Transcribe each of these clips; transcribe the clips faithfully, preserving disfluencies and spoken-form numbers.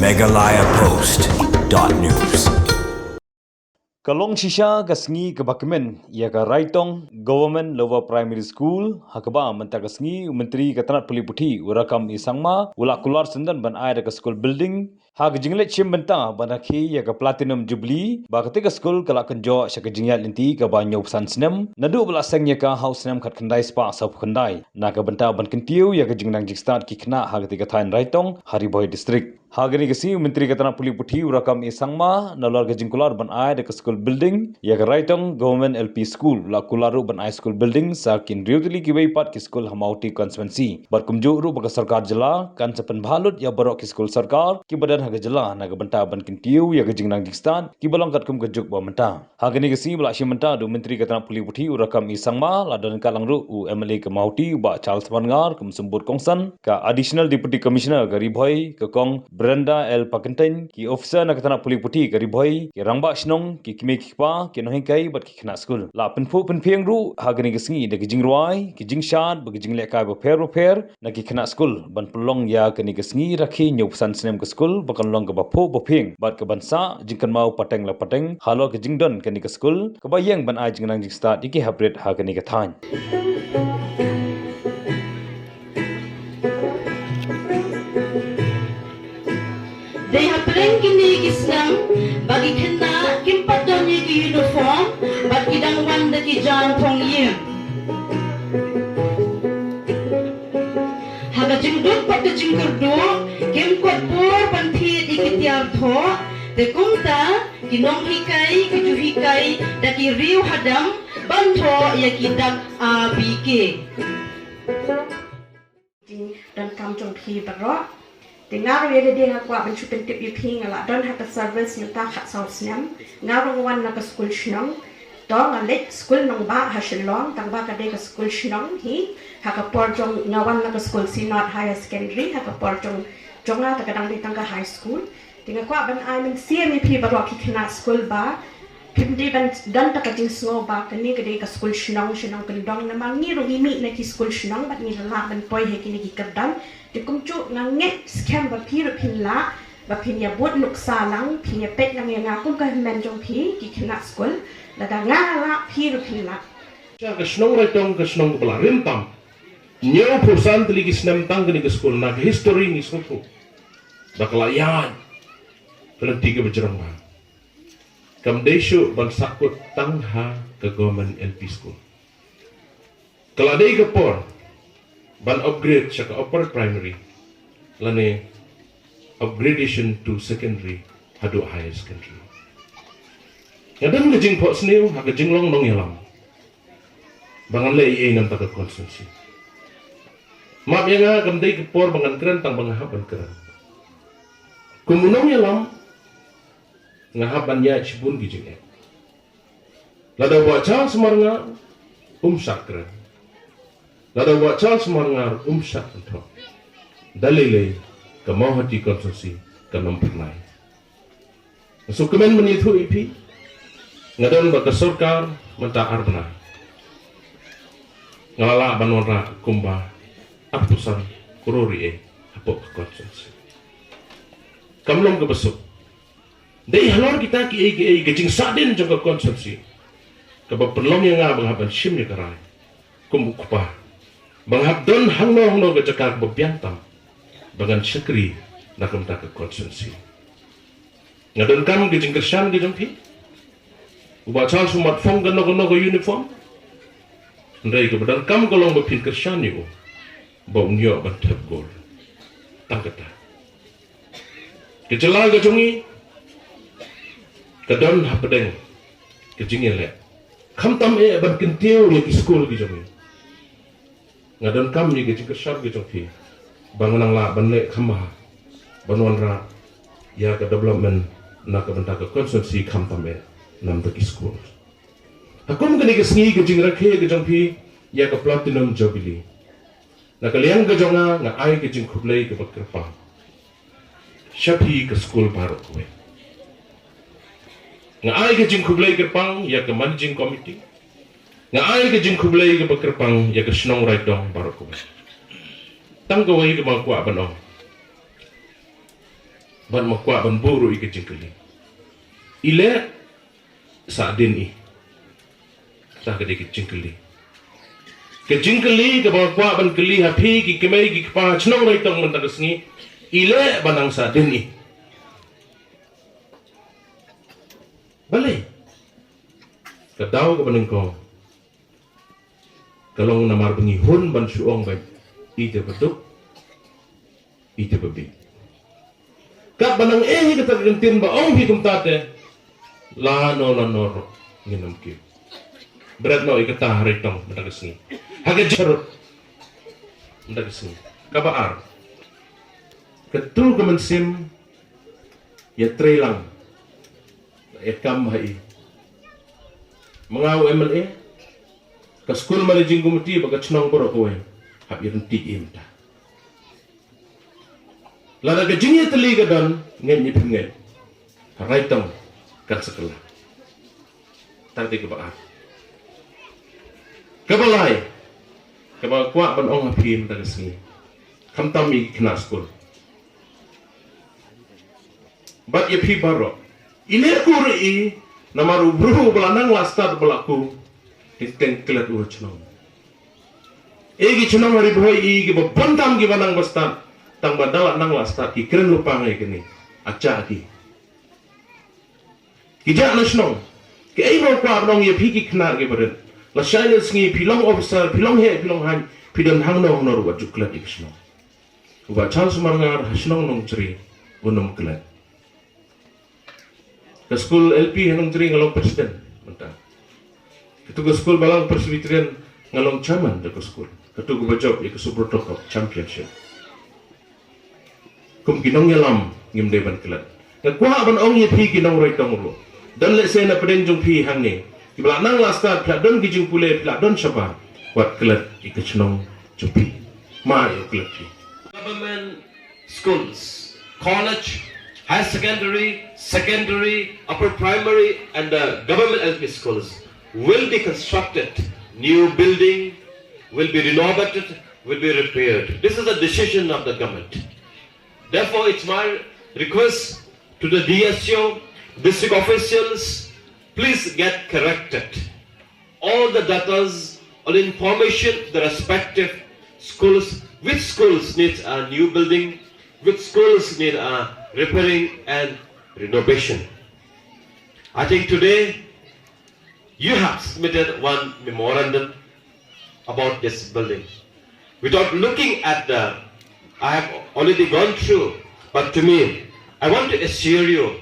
Meghalaya Post dot news. Ka long shisha ka sngi kaba kmen ïa ka Raitong Government Lower Primary School, ha kaba mynta ka sngi u Myntri ka tnat pule puthi u Rakkam E Sangma u la kular syndon ban ai da ka school building ha ka jingleit shim bynta ban rakhe ïa ka Platinum Jubilee, ba kata ka skul ka la kynjoh sha ka jingïaid lynti kaba hynñiewphew san snem naduh ba la seng ïa ka ha u snem khatkhyndai spah sawphew khyndai, na ka bynta ban kyntiew ïa ka jingnang jingstad ki khynnah ha kata ka thaiñ Raitong ha Ri Bhoi District. Ha kane ka sngi u Myntri ka tnat pule puthi u Rakkam E Sangma, nalor ka jingkular ban ai da ka school building ïa ka Raitong Government L P School, u la kular ruh ban ai school building sa ki hynriew tylli kiwei pat ki skul ha Mawhati constituency. Bad kumjuh ruh ba ka sorkar jylla kan sa pynbha lut ïa baroh ki skul sorkar kiba don ha ka jylla na ka bynta ban kyntiew ïa ka jingnang jingstad kiba long katkum ka juk ba mynta. Ha kane ka sngi ba la shim bynta da u Myntri ka tnat pule puthi u Rakkam E Sangma, la don ryngkat lang ruh u M L A ka Mawhati u Bah Charles Marngar kum u symbud kongsan, ka Additional Deputy Commissioner ka Ri Bhoi ka Kong Brenda L Pakyntein, ki officer na ka tnat pule puthi ka Ri Bhoi, ki rangbah shnong, ki kmie ki kpa, ki nonghikai bad ki khynnah skul. La pynphuh pynphieng ruh ha kane ka sngi da ki jingrwai, ki jingshad bad ki jinglehkai bapher bapher na ki khynnah skul ban pynlong ïa kane ka sngi rakhe hynñiewphew san snem ka skul ba kan long kaba phuh ba phieng bad kaban sah jingkynmaw pateng la pateng halor ka jingdon kane ka skul kaba ïeng ban ai jingnang jingstad ïa ki hapdeng ha kane ka thaiñ. Dei hapdeng kine ki snem ba ki khynnah kim pat don ïa ki uniform bad ki dang wan da ki jaiñ phong ïing. Ha ka jingduk bad ka jingkyrduh kim kot bor ban thied ïa ki tiar thoh, te kumta ki nonghikai ki ju hikai da ki riew hadam ban thoh ïa ki dak A B K. Jingdonkam jong phi baroh. Te nga ruh ïa lade nga kwah ban shu pyntip ïa phi, nga la don ha ka service mynta khatsaw snem. Nga ruh nga wan na ka skul shnong. To nga leit skul nongbah ha Shillong, tang ba ka dei ka skul shnong hi. Ha ka por jong nga wan na ka skul Synod Higher Secondary, ha ka por jong jong nga te ka dang dei tang ka high school. Te nga kwah ban ai mynsiem ïa phi baroh ki khynnah skul ba phim dei ban don ta ka jingsngew ba kane ka dei ka skul shnong, shnong kyndong, namar ngi ruh ngi mih na ki skul shnong bad ngi la lah ban poi ha kine ki kyrdan. Te kumjuh nga ngeit skhem ba phi ruh phin lah, ba phin ïa bud nuksa lang, phin ïa peit lang ïa nga kum ka hynmen jong phi ki khynnah skul. Lada nga lah, phi ruh phin lah. Ka shnong Raitong ka shnong kaba la rim tam. Hynñiewphew san tylli ki snem tang kane ka skul, na ka history ngi sngewthuh ba ka la ïaid ka lynti kaba jrong bha. Kam dei shuh ban sahkut tang ha ka government L P school. Ka la dei ka por ban upgrade sha ka upper primary lane upgradation to secondary haduh higher secondary. Nga don ka jingphohsniew ha ka jinglong nongïalam ba ngan leh ei ei na ka bynta ka constituency. Map ïa nga, kam dei ka por ba ngan kren tang ba nga hap ban kren. Kum u nongïalam nga hap ban ïaid shibun ki jingeh. Lada u Bah Charles Marngar um shah kren, lada u Bah Charles Marngar um shah kynthoh, da lei lei ka Mawhati constituency kan ym phyrnai. Nga sngewkmen ban ïathuh ïa phi, nga don bad ka sorkar mynta ar bnai. Nga la lah ban wanrah kumba arphew san klur ïa hapoh ka constituency. Kam long kaba suk. Dei halor kita kiei kiei, ka jingsahdien jong ka constituency kaba pynlong ïa nga ba nga hap ban shim ïa ka rai kum u kpa, ba nga hap don hangno hangno ka jaka kaba biang tam ba ngan shakri na ka bynta ka constituency. Nga donkam ka jingkyrshan ka jong phi. U Bah Charles um pat phong kano kano ka uniform. Hynrei kaba donkam ka long ba phin kyrshan ïa u ba un ïoh ban thep gol. Tang kata. Ka jylla ka jong ngi ka don hapdeng ka jingïaleh, khamtam eh ban kyntiew ïa ki skul ki jong ngi. Nga donkam ïa ka jingkyrshan ka jong phi ba ngan nang lah ban leh kham bha ban wanrah ïa ka development na ka bynta ka constituency, khamtam eh na ka bynta ki skul. Ha kum kane ka sngi ka jingrakhe ka jong phi ïa ka Platinum Jubilee, na ka liang ka jong nga, nga ai ka jingkhublei kaba kyrpang sha phi ka skul baroh kawei. Nga ai ka jingkhublei kyrpang ïa ka managing committee. Nga ai ka jingkhublei kaba kyrpang ïa ka shnong Raitong baroh kawei. Tang kawei kaba nga kwah ban ong. Bad ma kwah ban buh ruh ïa ka jingkylli. I leh sa dien i. Sa ka dei ka jingkylli. Ka jingkylli kaba nga kwah ban kylli ha phi ki kmie ki kpa ha shnong Raitong mynta ka sngi. I leh ba nang sa dien i. Balei? Ka daw kaba nyngkong ka long namar ba ngi hun ban shu ong ba i te ba duk, i te ba bieit. Katba nang eh ïa kata ka kyntien ba ong phi kumta te, lano lano ruh ngin ym kiew. Bret noh ïa kata ha Raitong mynta ka sngi. Ha ka jingkylli mynta ka sngi. Kaba ar, katu ka mynsiem ïatrei lang, ïakam ha i. Ma nga u M L A, ka school managing committee bad ka shnong baroh kawei hap ïaryntih i mynta. Lada ka jingïatylli ka don, ngeit ne phim ngeit, ha Raitong kan sa kylla. Kata ka dei kaba ar. Kaba lai, kaba kwah ban ong ha phi mynta ka sngi, khamtam ïa ki khynnah skul bad ïa phi baroh, i leh kur i namar u briew uba la nang la stad uba la ku. Ki teng klet u ha shnong. E ki shnong ha Ri Bhoi i kiba bun tam kiba nang ba stad, tang ba da la nang la stad ki kren lypa ïa kane. Acha ki. Ki jah na shnong. Kaei ba kwah ban ong ïa phi ki khynnah kiba rit. Lashai lashisngi phi long officer, phi long heh, phi long haiñ, phi don hangno hangno ruh wat ju klet ïa ka shnong. U Bah Charles Marngar ha shnong Nongchri un ym klet. Ka skul L P ha Nongchri nga long president mynta. Katu ka skul Balang Presbyterian nga long chairman da ka skul. Katu kaba jop ïa ka Subroto Cup Championship. Kum ki nongïalam ngim dei ban klet. Nga kwah ban ong ïa phi ki nong Raitong ruh, don lehse na pdeng jong phi hangne kiba la nang la stad, phi la don ki jingpule, phi la don shabar, wat klet ïa ka shnong jong phi. Ma ïa klet phi. Government schools, college, higher secondary, secondary, upper primary, and the government L P schools will be constructed. New building will be renovated, will be repaired. This is a decision of the government. Therefore, it's my request to the D S O, district officials, please get corrected. All the datas, all information, the respective schools, which schools need a new building, which schools need a repairing and renovation. I think today you have submitted one memorandum about this building. Without looking at the, I have already gone through, but to me, I want to assure you,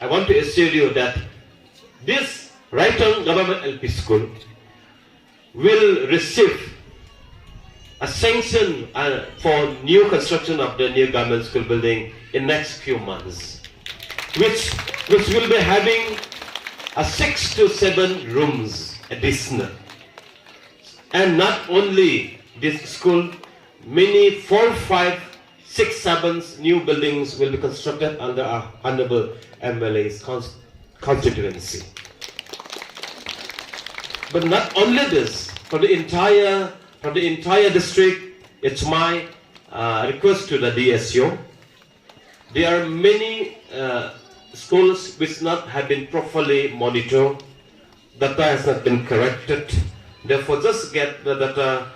I want to assure you that this Raitong Government L P School will receive a sanction, uh, for new construction of the new government school building in next few months, which, which will be having a six to seven rooms additional. And not only this school, many four, five, six, seven new buildings will be constructed under our honorable M L A's cons-, constituency. But not only this, for the entire, for the entire district, it's my, uh, request to the D S O. There are many, uh, schools which not have been properly monitored. Data has not been corrected. Therefore, just get the data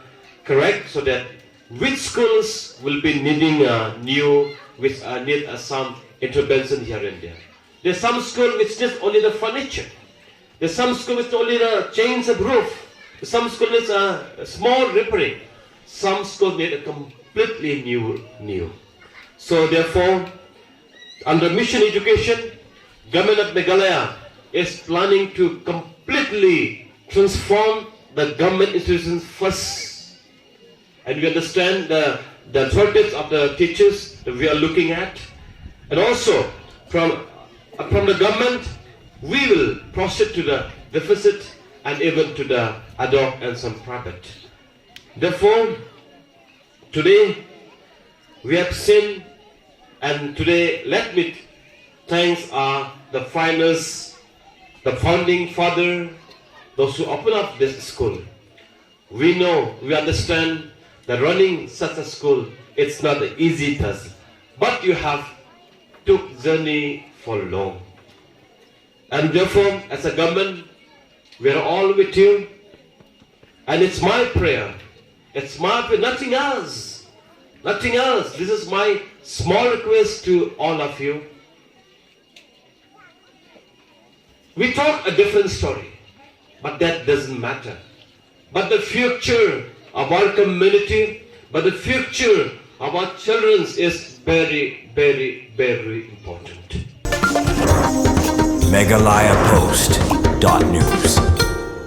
correct so that which schools will be needing a new, which, uh, need, uh, some intervention here and there. There's some school which needs only the furniture. There's some school which only the change of roof. Some school needs a small repairing. Some school need a completely new, new. So therefore, under Mission Education, Government of Meghalaya is planning to completely transform the government institutions first. And we understand the, the shortage of the teachers that we are looking at. And also, from, from the government, we will proceed to the deficit and even to the ad hoc and some private. Therefore, today we have seen, and today let me thanks are the finest, the founding father, those who open up this school. We know, we understand that running such a school, it's not an easy task. But you have took journey for long. And therefore, as a government, we are all with you. And it's my prayer, it's my prayer, nothing else, nothing else. This is my small request to all of you. We talk a different story, but that doesn't matter. But the future of our community, but the future of our children is very, very, very important. Meghalaya Post dot news.